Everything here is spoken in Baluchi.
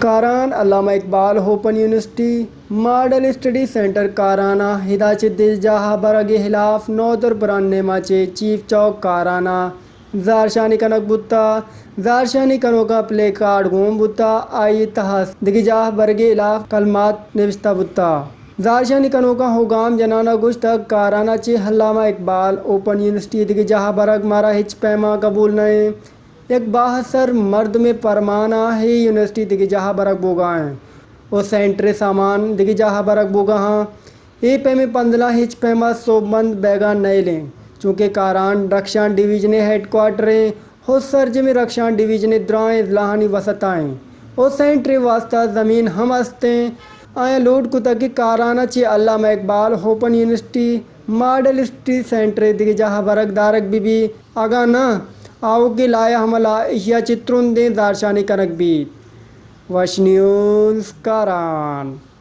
کاران، علامہ Iqbal open university, model study centre کاران ءَ ادا چہ دگہ جاہ ءَ برگ ءِ ہلاف نودربران نیما چہ چیف چوک کاران ءَ زہرشانی کنگ بوتہ۔ زہرشانی کنوکاں پلے کارڈ گون بوتہ، آئی ءِ تہا دگہ جاہ برگ ءِ ہلاف کلمات نبشتہ بوتہ۔ زہرشانی کنوکاں ہوگام جنان ءَ گوشتگ، کاران ءَ چہ علامہ اقبال اوپن یونیورسٹی ءِ دگہ جاہ ءَ برگ مارا ہچ پیما قبول نہ اِنت۔ یک بااثر مردمے پرمان ءَ اے یونیورسٹی دگہ جاہ ءَ برگ بوگ ءَ اِنت ءُ سینٹر ءِ سامان دگہ جاہ ءَ برگ بوگ ءَ اَنت۔ اے پیمیں پندلاں ہچ پیما سوبمند بیگ ءَ نئیل ایں، چونکہ کاران رخشان ڈویژن ءِ ہیڈ کوارٹر ایں ءُ سرجمیں رخشان ڈویژن ءِ درائیں اضلاعانی وسط ءَ ایں ءُ سینٹر ءِ واستہ زمین ہم است ایں۔ آیاں لوٹ کتگ کہ کاران ءَ چہ علامہ Iqbal open university, model study centre ءِ دگہ جاہ ءَ برگ دارگ بہ بیت، اگاں نہ، آؤکیں لائحہ عمل ءَ ایشی ءَ چہ ترندیں زہرشانی کنگ بیت۔ وش نیوز کاران۔